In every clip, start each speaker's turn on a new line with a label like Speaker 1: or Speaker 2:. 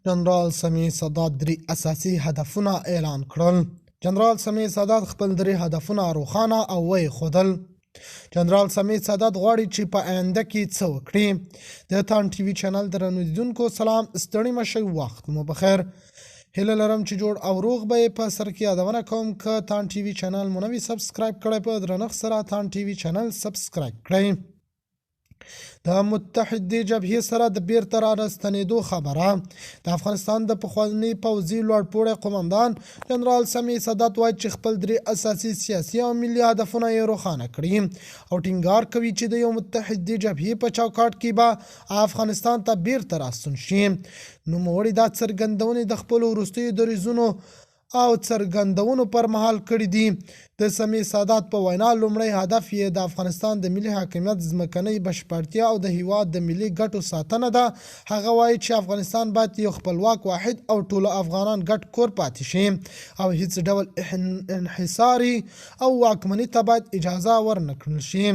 Speaker 1: جنرال سمیع سادات درې اساسي هدفونه اعلان کړل. جنرال سمیع سادات خپل درې هدفونه روښانه او ویې ښودل. جنرال سمیع سادات غواړي چې په آینده کې څه وکړي. د تان ټي وي چینل درنو لیدونکو سلام، ستړي مه شئ، وخت مو بخیر. هیله لرم چې جوړ او روغ به یې. په سر کې یادونه کوم که تان ټي وي چینل مو نه وي سبسکرایب کړی، په درنښت سره تان ټي وي چینل سبسکرایب کړئ. د متحدې جبهې سره د بیرته را راستنېدو خبره. د افغانستان د پخواني پوځي لوړپوړی قومندان جنرال سمیع سادات وایي چې خپل درې اساسي سیاسي او ملي هدفونه یې روښانه کړي او ټینګار کوي چې د یو متحدې جبهې په چوکاټ کې به افغانستان ته بیرته راستون شي. نوموړي دا څرګندونې د خپلو وروستیو دریځونو او څرګندونو پر مهال کړې دي. د سمیع سادات په وینا، لومړی هدف یې د افغانستان د ملي حاکمیت، ځمکنۍ بشپړتیا او د هیواد د ملي ګټو ساتنه ده. هغه وایي چې افغانستان باید یو خپلواک، واحد او ټولو افغانان ګډ کور پاتې شي او هیڅ ډول انحصاري او واکمني ته باید اجازه ورنکړل شي.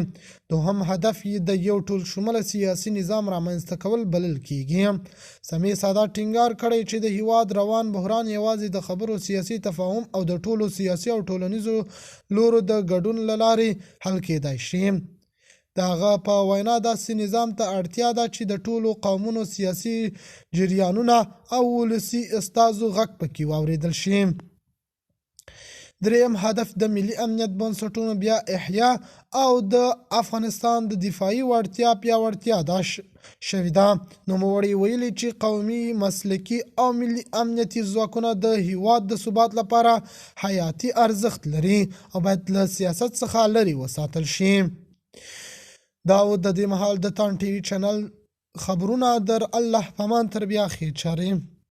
Speaker 1: دوهم هدف یې د یو ټول شموله سیاسي نظام رامنځته کول بلل کیږي. سمیع سادات ټینګار کړی چې د هیواد روان بحران یوازې د خبرو، سیاسي تفاهم او د ټولو سیاسي او ټولنیزو لورو د ګډون له لارې حل کېدای شي. د هغه په وینا، داسې نظام ته اړتیا ده چې د ټولو قومونو، سیاسي جریانونه او ولسي استازو غږ پکې واورېدل شي. دریم هدف د ملي امنیت بنسټونو بیا احیا او د افغانستان د دفاعي وړتیا پیاوړتیا ده شوې ده. نوموړي ویلي چې قومي، مسلکي او ملي امنیتي ځواکونه د هیواد د ثبات لپاره حیاتي ارزښت لري او باید له سیاست څخه لرې وساتل شي. دا و د دې مهال د تان ټي وي چینل خبرونه. در الله پامان، تر بیا ښې چارې.